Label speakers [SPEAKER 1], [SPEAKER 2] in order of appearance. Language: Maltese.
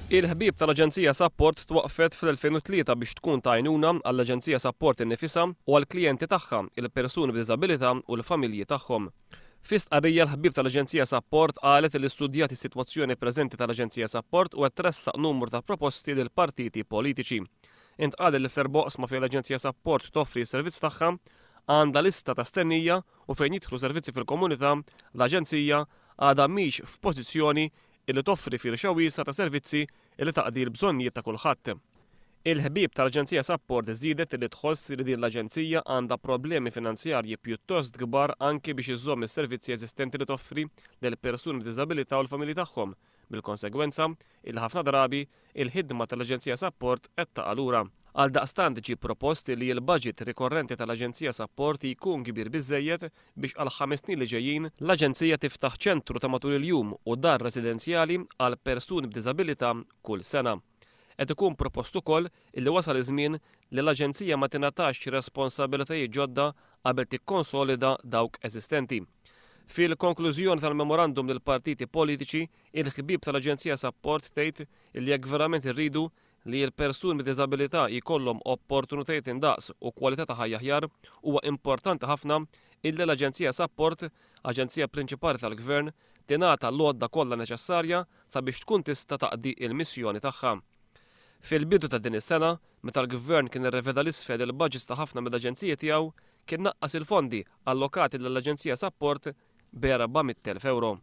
[SPEAKER 1] Il-Ħbieb tal-Aġenzija Sapport twaqqfet fl-2003 biex tkun ta' għajnuna għall-Aġenzija Sapport innifisha u għall-klijenti tagħha, il-persuni b'diżabilità u l-familji tagħhom. Fi stqarrija l-Ħbieb tal-Aġenzija Sapport qalet li studjat is-sitwazzjoni preżenti tal-Aġenzija Sapport u qed tressaq numru ta' proposti lill-partiti politiċi. Intqal li fl-erba' oqsma fejn l-Aġenzija Sapport toffri s-servizz tagħha, għandha lista ta' stennija u fejn jidħlu servizzi fil-komunità, l-Aġenzija għadha mhix f'pożizzjoni illi toffri firxa wiesgħa ta' servizzi illi taqdi l-bżonnijiet ta' kulħadd. Il-ħbieb tal-Aġenzija Sapport żiedet illi tħoss li din l-aġenzija għandha problemi finanzjarji pjuttost kbar anki biex iżżomm is-servizzi eżistenti li toffri lill-persuni b'diżabilità u l-familji tagħhom, bil-konsegwenza illi ħafna drabi il-ħidma tal-Aġenzija Sapport qed taqa' lura. Għaldaqstant ġie propost li l-baġit rikorrenti tal-Aġenzija Sapport jkun kbir biżżejjed biex għall-ħames snin li ġejjin, l-Aġenzija tiftaħ ċentru ta' matul il-jum u dar residenzjali għal persuni b'diżabilità kull sena. Qed ikun propost ukoll illi wasal iż-żmien li l-Aġenzija ma tingħatax responsabilitajiet ġodda qabel tikkonsolida dawk eżistenti. Fil-konklużjoni tal-memorandum lill-partiti politiċi, Il-ħbieb tal-Aġenzija Sapport tgħid li jekk verament irridu li l-persuni b'diżabilità jkollhom opportunitajiet indaqs u kwalità ta' ħajja aħjar, huwa importanti ħafna illi l-Aġenzija Sapport, aġenzija prinċipali tal-Gvern, tingħata l-għodda kollha neċessarja sabiex tkun tista' taqdi l-missjoni tagħha. Fil-bidu ta' din is-sena, meta l-Gvern kien irreveda 'l isfel il-baġits ta' ħafna mill-aġenziji tiegħu, kien naqqas il-fondi allokati lill-Aġenzija Sapport b'400,000 ewro.